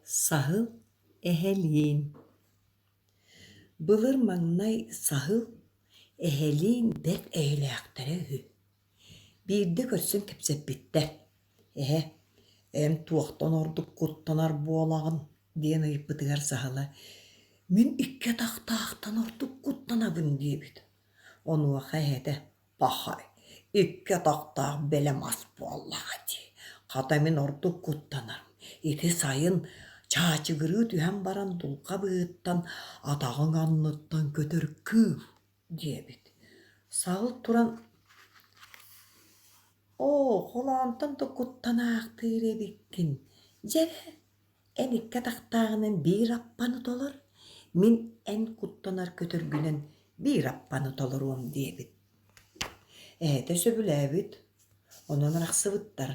Саһыл эһэлиин Былыр маҥнай саһыл эһэлиин бэрт эйэлээхтэрэ үһү. Биирдэ көрсөн кэпсэппиттэр: «Эһэ, эн туохтан ордук куттанар буолаҕын?» диэн ыйыппытыгар саһыла: «Мин икки атахтаахтан ордук куттанабын» диэбит. Онуоха эһэтэ: Пахай, икки атахтаах бэлэм ас буоллаҕа дии, хата мин ордук куттанарым, ити сайын чаачыгырыы түһэн баран дулҕа быыһыттан атаҕыҥ анныттан көтөр кыыл диэбит. Саһыл туран «Оо, холоонтон да куттанаахтыыр эбиккин, дьэ, эн икки атахтааҕынан биир аппаны толор, мин эн куттанар көтөргүнэн биир аппаны толоруом» диэбит. Эһэтэ сөбүлээбит, онон арахсыбыттар.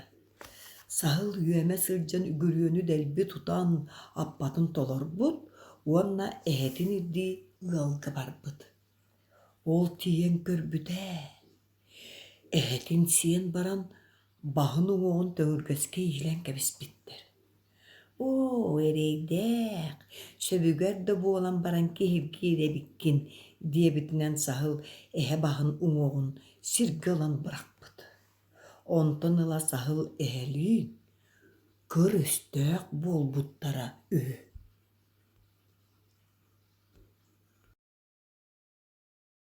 Саһыл үөмэ сылдьан үгүрүөнү дэлби тутан аппатын толорбут уонна эһэтин ирдии ыалга барбыт. Ол тиийэн көрбүтэ, эһэтин сиэн баран баһын уҥуоҕун төҥүргэскэ иилэн кэбиспиттэр. «Оо, эрэйдээх, сөбүгэр да буолан баран киһиргиир эбиккин» диэбитинэн саһыл эһэ баһын уҥуоҕун сиргэ ылан бырахпыт. Онтон ыла саһыл эһэлиин кыр өстөөх буолбуттара үһү.